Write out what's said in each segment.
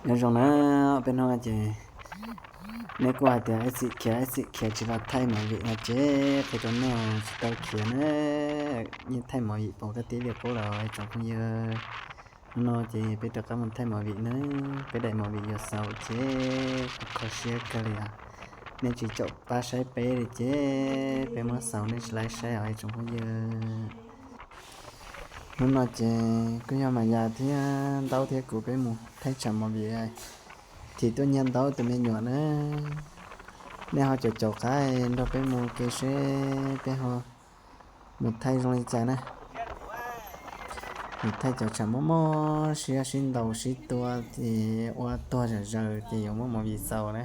Nyob zoo na, peb hnub no ces neb kuj hais tias ib txhij khiav ib txhij khiav tsis los thaij movie no ces qhia rau nej tsis tau khiav na, yeej thaij movie pom koj tib li qub los tsoom phooj ywg. Hnub no ces peb rov qab mus thaij movie na, peb daim movie yuav xaus ces kho kho siab kawg li os. Nej tsis caum pab saib peb li ces peb muab xaus nej tsis laib saib os tsoom phooj ywg. Hnub no ces kuj yog Mas Yas thiab Ntaub thiab kuv peb mus thaij tsam movie, thim tuaj nyiag Ntaub tus me nyuam na. Nej ho caum caum qab nrog peb mus ke seb peb ho mus thaij zoo li cas na. Mus thaij cov tsam mob mob siab sib ntaus sib tua ces ua tuag zom zaws ces yuav muab movie xaus na.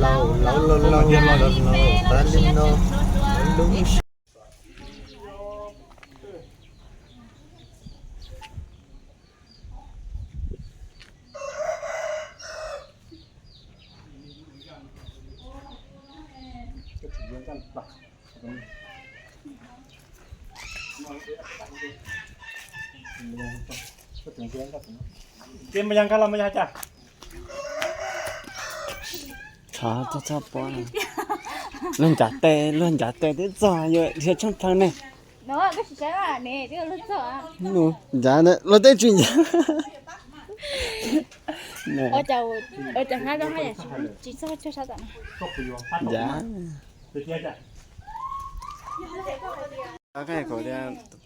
Laus, laus, laus, laus, laus, laus, tas li no, lub sij Ces Mas Yas nkag los Mas Yas cas? Tsov txog txog pob, luag ncav tes, luag ncav tes twb txog yuav dhia tsheej plhaw ne. Ncav luag tej tsis ncav. Ncav.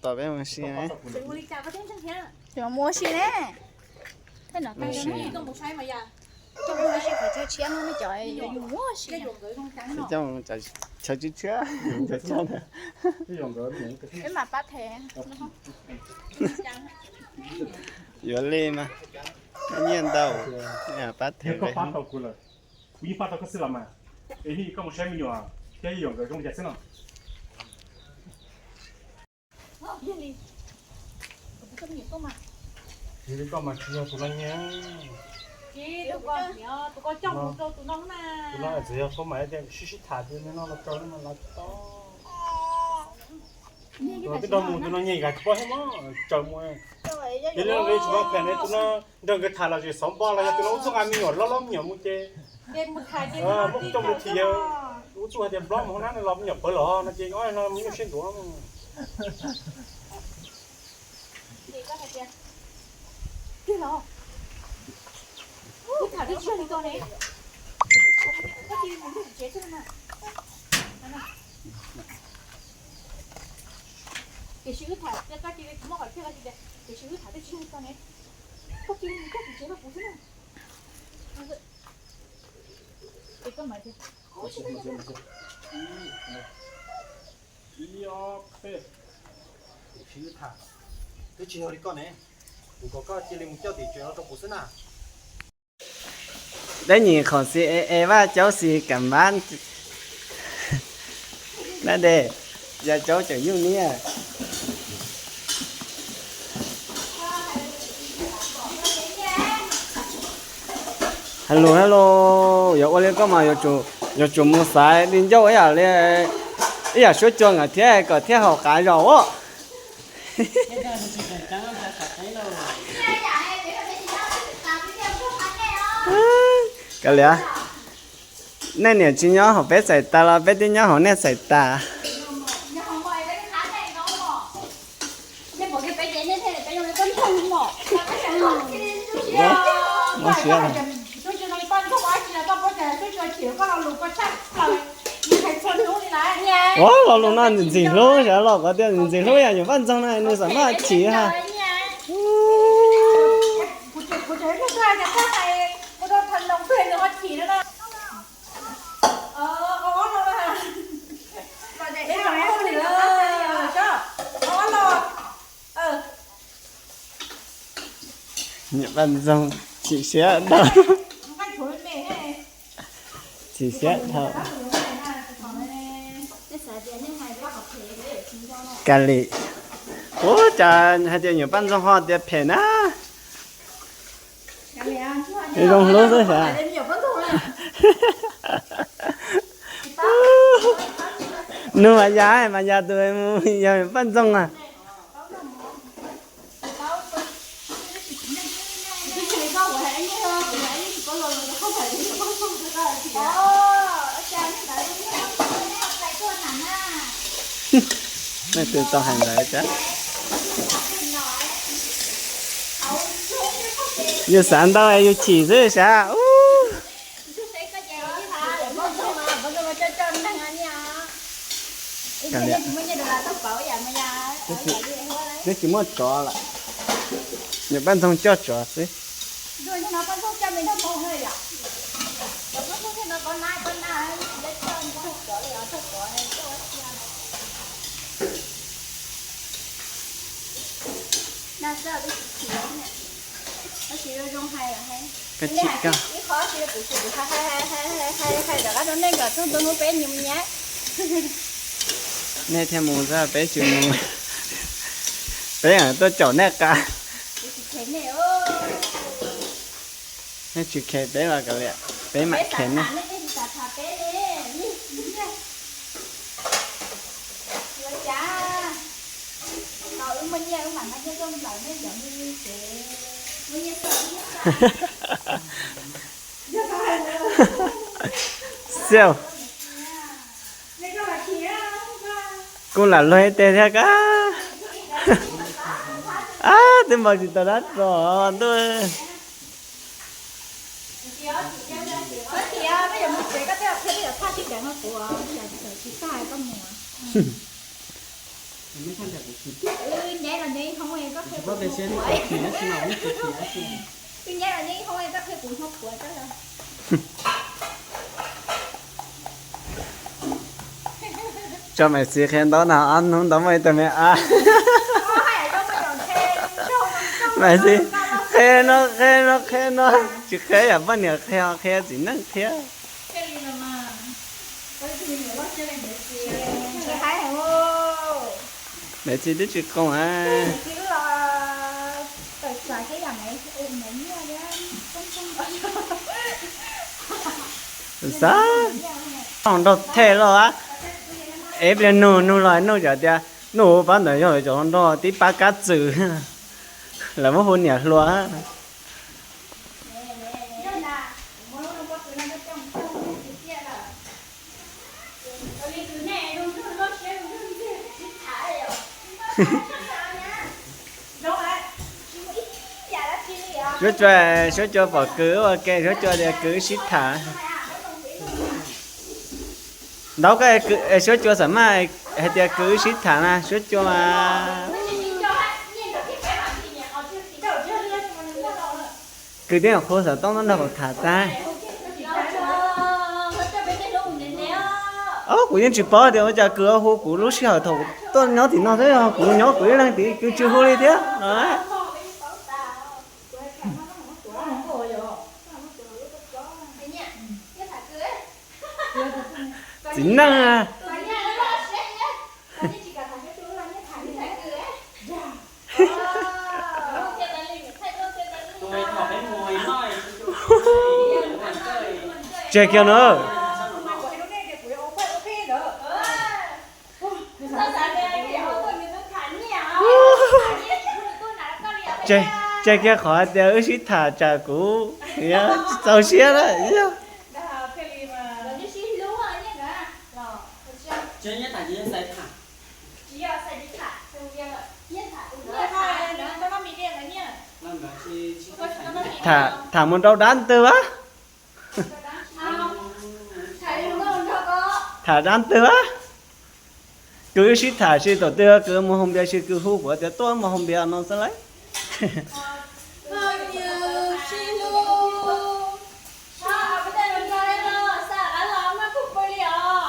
Tom peb mus si ne. Cov mus ua si ne. Cov mus ua si qhov chaw tshiab no ne, cov mus ua si. Cov chaw tshiab tshiab. Peb mam pab them. Yuav li mas, koj nyiaj ntau, pab them. Kuv yeej pab tau koj xwb los mas, es koj mus saib me nyuam thiab yuam nkawd zoo li cas xwb no. Tsis li koj mas tsis yog tus no nyiag. Tus no txawm yog koj mas tias sib sib tham tias no los rau no los tau. Tus twb nrog mus tus no nyiag ib yam tsis paub thiab mog, tsaws mus. Ces li no li tsis paub phem ne, tus no nrog nkawd tham los tsis xov npog los yog tus no ub txuj nqa me nyuam loj loj me nyuam mus ces muab coj mus thim yawg ub txuj hais tias nplob mus hauv nab no los me nyuam pawv los no ces no me nyuam siab ntuav. Tiam sis wb tham, koj cia li muab qhov thiaj koj tias, tiam sis wb tham twb tsis yog li ko ne. Koj cia li mus koj tim tsev rau kuv xwb na. Ces koj mam tias, ib ob peb. Tiam sis wb tham twb tsis yog li ko ne. Kuv kom koj cia li mus coj tim tsev no rau kuv xwb na. Dab nyim khoom xis es es vaj caub xis kam npab. Dab de, yog caub tseem nyuj niaj. Hello, hello, yuav ua li koj mas yuav tsum mus xaiv li ncauj ib yam li, ib yam suab cua nkawd thiab kom thiaj haum qav zos os. Kav liam, nej niam tsis nyob hauv peb txhais tas los peb twb nyob hauv nej txhais tas. Mob siab. Ua lo lus no ntxim hlub, sawv los qhov tias ntxim hlub yam nyuam Vaj Ntxoog no nws xam maj chim ha. Nyuam Vaj Ntxoog chim siab ntau. Chim siab dhau. Kav liam. Ub, cas hais tias nyuam Paj Ntxoog ho tias phem na. Zoo hlub xwb sav. Nug Mas Yas, Mas Yas tus mus yog nyuam Paj Ntxoog a. Leej twg tau hais ntawd thiab? Yus xav ntau es yus chim xwb sav. Ub, twb tsis muaj tsov lawm, nyuam Paj Ntxoog coj tsov xwb. Koj tsis koj. Nej thiaj mus txog peb tsis mus. Peb tuaj caum nej qa. Nej tsis khes peb los kav liam, peb mam khes nej. Xiau. Kuj lam luag ib teg thiab kab. Ab, twb npau tsis tau dab tsi ntuj. Tso maiv xiv qhia ntau na, ob hnub ntau muaj ib tug me ab. Maiv xiv qhia no qhia no qhia no, tsis qhia yam poj niam qhia, qhia txiv neej qhia. Maiv xiv twb tsis qoos a. Xav nrog Thej los a. Es pliag nug nug los nug cov tias nug pab ntawd yog cov nrog tib pab kab txwm, lawv muab hu niam hluas. Suab Cua, Suab Cua pom Kws ua ke, Suab Cua tias Kws wb sib tham. Ntawd koj, Suab Cua xam maj hais tias Kws wb sib tham na, Suab Cua mas. Kws tib nyuam qhuav xov tooj nrog kuv tham tag. Kuv yeej tsis paub tias ua cas Kws hu kuv lub sij hawm thaum tuaj nyob tim no xwb, kuv nyob kuv ib leeg tid Kws tsis hu li thiab no. Txiv neej. Tseg kiag no. Tseg, tseg kiag qhov hais tias wb sib tham tsam kuv tsis txaus siab lawm. Tham, tham mus rau dab ntwg a. Tham dab ntwg a. Kws wb sib tham si tam twg Kws mus haus npias si Kws hu kuv tias tuaj mus haus npias no xwb lauj.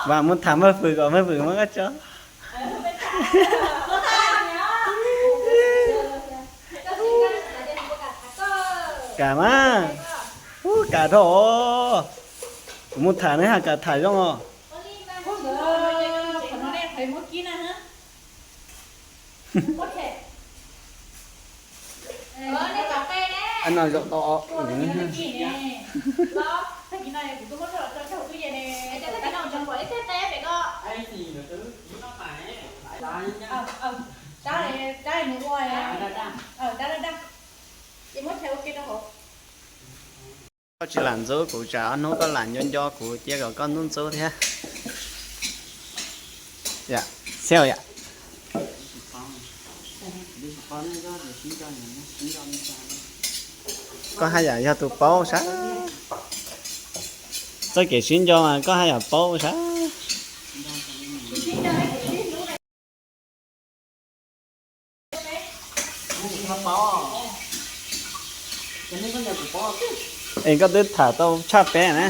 Vam mus tham Maj Fwm kom Maj Fwm muab koj tso. Kam mas. Ub, kam dhau os. Mus tham ne, ha, kam tham zoo os. No zaum tau. Koj tsis lam ntxub kuv, tsam ob hnub koj lam nco nco kuv cia kom koj ntxub ntxub thiab. Yam, xyov yam. Koj haj yam yog tus paub sab. Txoj kev sib nco mas koj haj yam paub sab. Es koj twb tham tau tshaj peb na.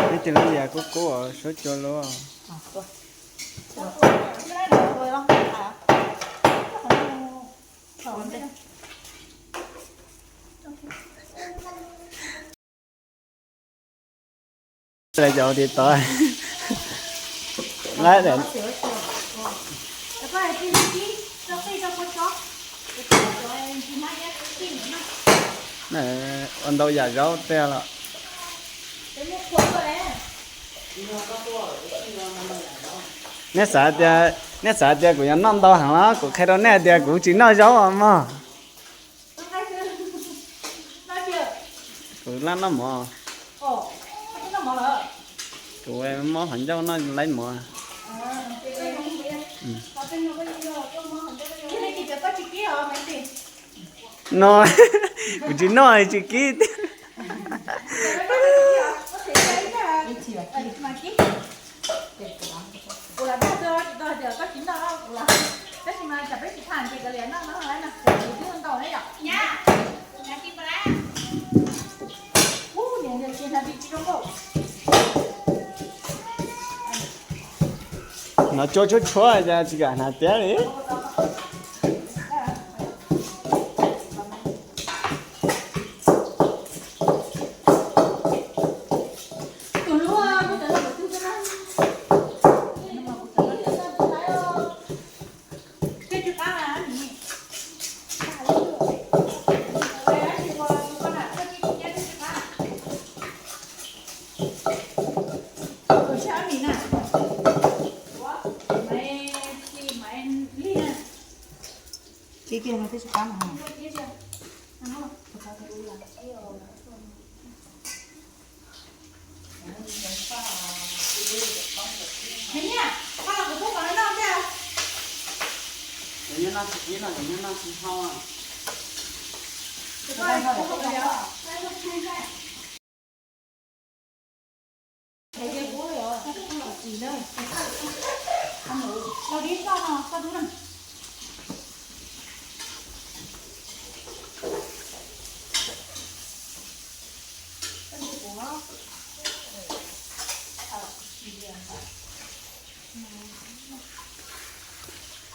Ib tug lub yas kub kub suab cua lub. Lawv cov tiv tov, lawv ua ntau yam zaub tiag los. Neb xav tias, neb xav tias kuv yuav noj ntau heev los? Kuv qhia rau nej tias kuv tsis noj zaub os mog. Kuv laj noj mov. Kuv mob qhov ncauj noj laib mov. No, kuv tsis noj tsis kib. No cua tshuab tshuab cas tsis kam hnav tiab li.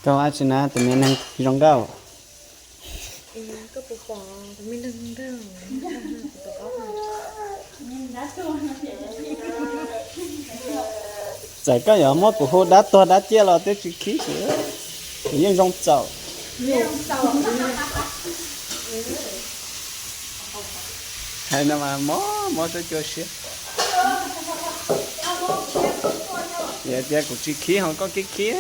Koj ua dab tsi na, tus me neeg zoo nkauj? Txawm koj yuav muab kuv hu dab tuag dab ciaj los twb tsis khib kuv, kuv yeej zoo txaus. Hais no mas mob mob suab cua siab. Yog tias kuv tsis khib ho koj khib khib.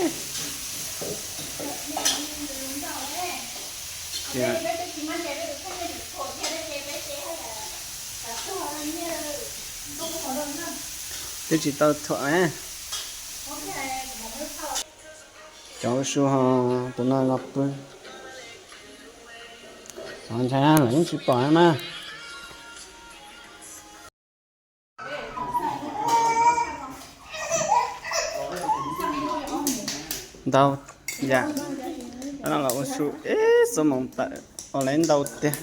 Twb tsis tau thuam. Cov su ho tus no los pw. Ntshai lawv yeej tsis pom na. Ntau yam no los ua su ib xuab moos tawm ua lawv ntau tiag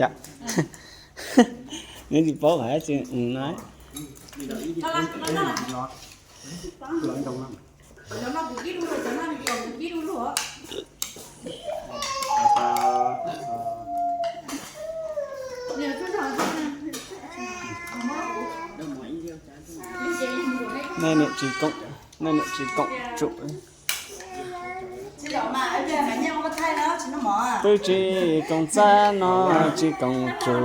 yom. Nws tsis paub hais tsis no. Niam tsis koom, niam tsis koom tsum. Twb tsis koom txaj no tsis koom tsum.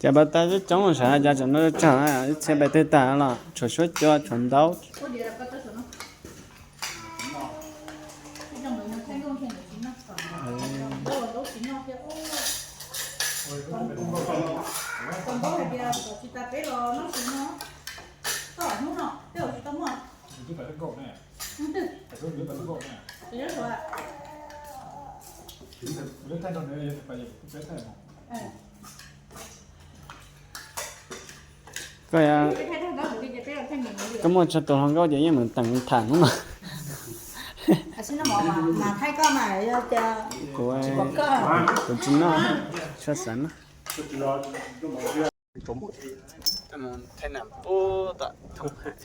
Ces pas tas coob coob sav cas tsam no tsawg, ib txhia pais twg tas los tshuav suab cua tshuav ntaub. Koj, koj muaj tsawg tus hluas nkauj ces yeej meem teem tham hnub no. Kuv, kuv tsis noj, tsis xav noj. Thaij nam pub tom thoob hais.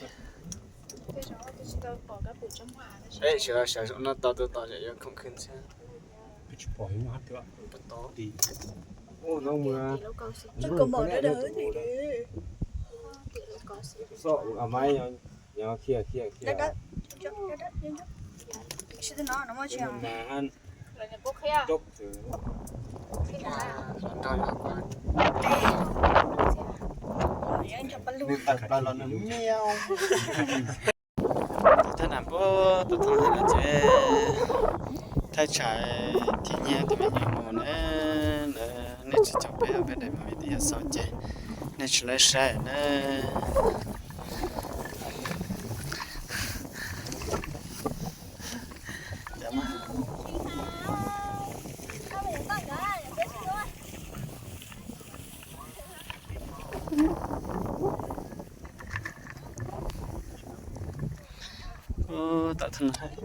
Sawv daws sawv zaum noj tau tus tom yam yuav khoom khwv ntxhiab. Thaij nam pub tom thoob hais no ces thaij tshais thiab nyiag tus me nyuam mus na. Lawv, nej tsis caum peb, peb daim movie twb yog xaus ces nej tsis lawv saib na. Tom thoob hais.